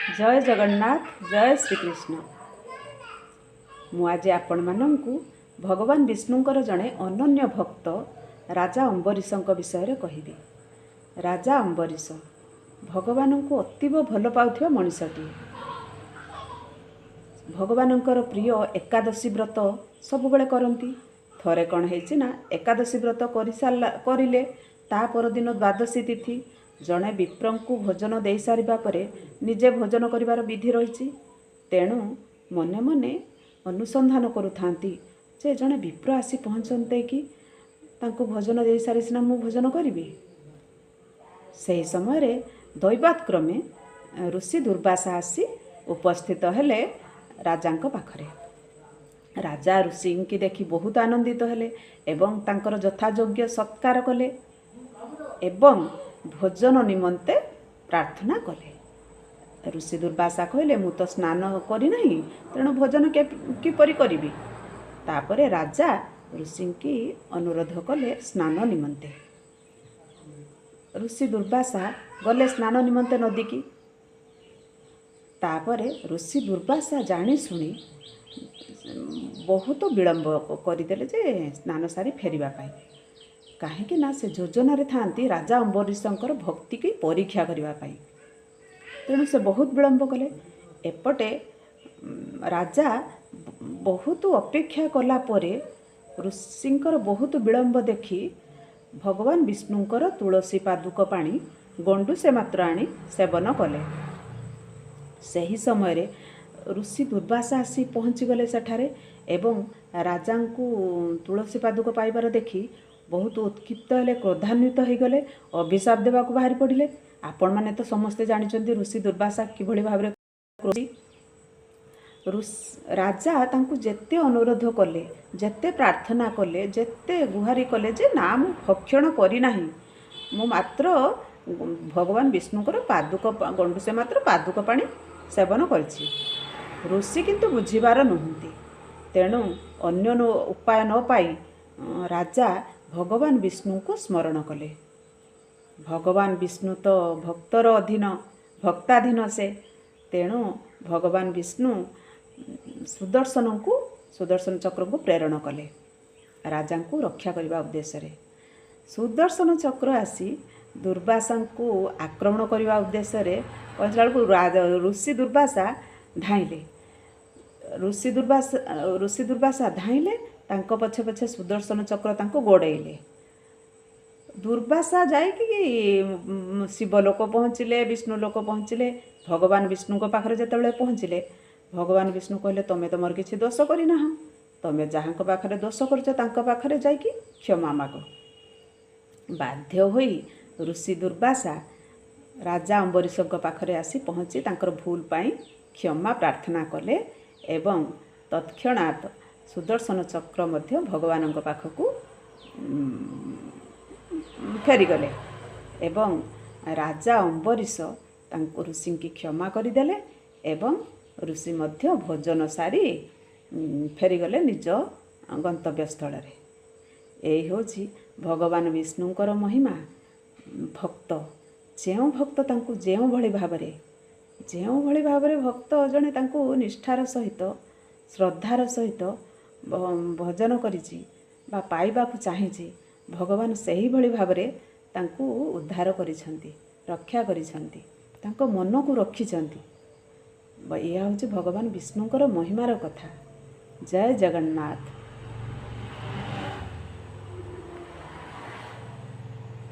ଜୟ ଜଗନ୍ନାଥ, ଜୟ ଶ୍ରୀକୃଷ୍ଣ। ମୁଁ ଆଜି ଆପଣମାନଙ୍କୁ ଭଗବାନ ବିଷ୍ଣୁଙ୍କର ଜଣେ ଅନନ୍ୟ ଭକ୍ତ ରାଜା ଅମ୍ବରୀଷଙ୍କ ବିଷୟରେ କହିବି। ରାଜା ଅମ୍ବରୀଷ ଭଗବାନଙ୍କୁ ଅତୀବ ଭଲ ପାଉଥିବା ମଣିଷଟିଏ। ଭଗବାନଙ୍କର ପ୍ରିୟ ଏକାଦଶୀ ବ୍ରତ ସବୁବେଳେ କରନ୍ତି। ଥରେ କ'ଣ ହେଇଛି ନା, ଏକାଦଶୀ ବ୍ରତ କରିସାରିଲା କରିଲେ, ତା ପରଦିନ ଦ୍ୱାଦଶୀ ତିଥି, ଜଣେ ବିପ୍ରଙ୍କୁ ଭୋଜନ ଦେଇସାରିବା ପରେ ନିଜେ ଭୋଜନ କରିବାର ବିଧି ରହିଛି। ତେଣୁ ମନେ ମନେ ଅନୁସନ୍ଧାନ କରୁଥାନ୍ତି ଯେ ଜଣେ ବିପ୍ର ଆସି ପହଞ୍ଚନ୍ତେ କି ତାଙ୍କୁ ଭୋଜନ ଦେଇସାରି ସିନା ମୁଁ ଭୋଜନ କରିବି। ସେହି ସମୟରେ ଦୈବାତ କ୍ରମେ ଋଷି ଦୁର୍ବାସା ଆସି ଉପସ୍ଥିତ ହେଲେ ରାଜାଙ୍କ ପାଖରେ। ରାଜା ଋଷିଙ୍କି ଦେଖି ବହୁତ ଆନନ୍ଦିତ ହେଲେ ଏବଂ ତାଙ୍କର ଯଥାଯୋଗ୍ୟ ସତ୍କାର କଲେ ଏବଂ ଭୋଜନ ନିମନ୍ତେ ପ୍ରାର୍ଥନା କଲେ। ଋଷି ଦୁର୍ବାସା କହିଲେ, ମୁଁ ତ ସ୍ନାନ କରିନାହିଁ, ତେଣୁ ଭୋଜନ କିପରି କରିବି? ତାପରେ ରାଜା ଋଷିଙ୍କି ଅନୁରୋଧ କଲେ ସ୍ନାନ ନିମନ୍ତେ। ଋଷି ଦୁର୍ବାସା ଗଲେ ସ୍ନାନ ନିମନ୍ତେ ନଦୀକି। ତାପରେ ଋଷି ଦୁର୍ବାସା ଜାଣିଶୁଣି ବହୁତ ବିଳମ୍ବ କରିଦେଲେ ଯେ ସ୍ନାନ ସାରି ଫେରିବା ପାଇଁ। କାହିଁକି ନା ସେ ଯୋଜନାରେ ଥାଆନ୍ତି ରାଜା ଅମ୍ବରୀଷଙ୍କର ଭକ୍ତିକି ପରୀକ୍ଷା କରିବା ପାଇଁ। ତେଣୁ ସେ ବହୁତ ବିଳମ୍ବ କଲେ। ଏପଟେ ରାଜା ବହୁତ ଅପେକ୍ଷା କଲା ପରେ ଋଷିଙ୍କର ବହୁତ ବିଳମ୍ବ ଦେଖି ଭଗବାନ ବିଷ୍ଣୁଙ୍କର ତୁଳସୀ ପାଦୁକ ପାଣି ଗଣ୍ଡୁସେ ମାତ୍ର ଆଣି ସେବନ କଲେ। ସେହି ସମୟରେ ଋଷି ଦୁର୍ବାସା ଆସି ପହଞ୍ଚିଗଲେ ସେଠାରେ ଏବଂ ରାଜାଙ୍କୁ ତୁଳସୀ ପାଦୁକ ପାଇବାର ଦେଖି ବହୁତ ଉତ୍କ୍ଷିପ୍ତ ହେଲେ, କ୍ରୋଧାନ୍ୱିତ ହୋଇଗଲେ, ଅଭିଶାପ ଦେବାକୁ ବାହାରି ପଡ଼ିଲେ। ଆପଣମାନେ ତ ସମସ୍ତେ ଜାଣିଛନ୍ତି ଋଷି ଦୁର୍ବାସା କିଭଳି ଭାବରେ। ରାଜା ତାଙ୍କୁ ଯେତେ ଅନୁରୋଧ କଲେ, ଯେତେ ପ୍ରାର୍ଥନା କଲେ, ଯେତେ ଗୁହାରି କଲେ ଯେ ନା, ମୁଁ ଭକ୍ଷଣ କରିନାହିଁ, ମୁଁ ମାତ୍ର ଭଗବାନ ବିଷ୍ଣୁଙ୍କର ପାଦୁକ ଗଣ୍ଡୁସେ ମାତ୍ର ପାଦୁକ ପାଣି ସେବନ କରିଛି। ଋଷି କିନ୍ତୁ ବୁଝିବାର ନୁହନ୍ତି। ତେଣୁ ଅନ୍ୟ ଉପାୟ ନ ପାଇ ରାଜା ଭଗବାନ ବିଷ୍ଣୁଙ୍କୁ ସ୍ମରଣ କଲେ। ଭଗବାନ ବିଷ୍ଣୁ ତ ଭକ୍ତର ଅଧୀନ, ଭକ୍ତାଧୀନ ସେ। ତେଣୁ ଭଗବାନ ବିଷ୍ଣୁ ସୁଦର୍ଶନଙ୍କୁ, ସୁଦର୍ଶନ ଚକ୍ରକୁ ପ୍ରେରଣ କଲେ ରାଜାଙ୍କୁ ରକ୍ଷା କରିବା ଉଦ୍ଦେଶ୍ୟରେ। ସୁଦର୍ଶନ ଚକ୍ର ଆସି ଦୁର୍ବାସାଙ୍କୁ ଆକ୍ରମଣ କରିବା ଉଦ୍ଦେଶ୍ୟରେ ପହଞ୍ଚିଲା ବେଳକୁ ଋଷି ଦୁର୍ବାସା ଧାଇଁଲେ। ଋଷି ଦୁର୍ବାସା ଧାଇଁଲେ, ତାଙ୍କ ପଛେ ପଛେ ସୁଦର୍ଶନ ଚକ୍ର ତାଙ୍କୁ ଗୋଡ଼େଇଲେ। ଦୁର୍ବାସା ଯାଇକି ଶିବ ଲୋକ ପହଞ୍ଚିଲେ, ବିଷ୍ଣୁ ଲୋକ ପହଞ୍ଚିଲେ। ଭଗବାନ ବିଷ୍ଣୁଙ୍କ ପାଖରେ ଯେତେବେଳେ ପହଞ୍ଚିଲେ, ଭଗବାନ ବିଷ୍ଣୁ କହିଲେ, ତମେ ତମର କିଛି ଦୋଷ କରିନାହ, ତମେ ଯାହାଙ୍କ ପାଖରେ ଦୋଷ କରୁଛ ତାଙ୍କ ପାଖରେ ଯାଇକି କ୍ଷମା ମାଗ। ବାଧ୍ୟ ହୋଇ ଋଷି ଦୁର୍ବାସା ରାଜା ଅମ୍ବରୀଷଙ୍କ ପାଖରେ ଆସି ପହଞ୍ଚି ତାଙ୍କର ଭୁଲ ପାଇଁ କ୍ଷମା ପ୍ରାର୍ଥନା କଲେ ଏବଂ ତତ୍କ୍ଷଣାତ୍ ସୁଦର୍ଶନ ଚକ୍ର ମଧ୍ୟ ଭଗବାନଙ୍କ ପାଖକୁ ଫେରିଗଲେ ଏବଂ ରାଜା ଅମ୍ବରୀଷ ତାଙ୍କୁ ଋଷିଙ୍କି କ୍ଷମା କରିଦେଲେ ଏବଂ ଋଷି ମଧ୍ୟ ଭୋଜନ ସାରି ଫେରିଗଲେ ନିଜ ଗନ୍ତବ୍ୟସ୍ଥଳରେ। ଏଇ ହେଉଛି ଭଗବାନ ବିଷ୍ଣୁଙ୍କର ମହିମା। ଭକ୍ତ, ଯେଉଁ ଭକ୍ତ ତାଙ୍କୁ ଯେଉଁଭଳି ଭାବରେ ଭକ୍ତ ଜଣେ ତାଙ୍କୁ ନିଷ୍ଠାର ସହିତ, ଶ୍ରଦ୍ଧାର ସହିତ ଭଜନ କରିଛି ବା ପାଇବାକୁ ଚାହିଁଛି, ଭଗବାନ ସେହିଭଳି ଭାବରେ ତାଙ୍କୁ ଉଦ୍ଧାର କରିଛନ୍ତି, ରକ୍ଷା କରିଛନ୍ତି, ତାଙ୍କ ମନକୁ ରଖିଛନ୍ତି। ଏହା ହେଉଛି ଭଗବାନ ବିଷ୍ଣୁଙ୍କର ମହିମାର କଥା। ଜୟ ଜଗନ୍ନାଥ।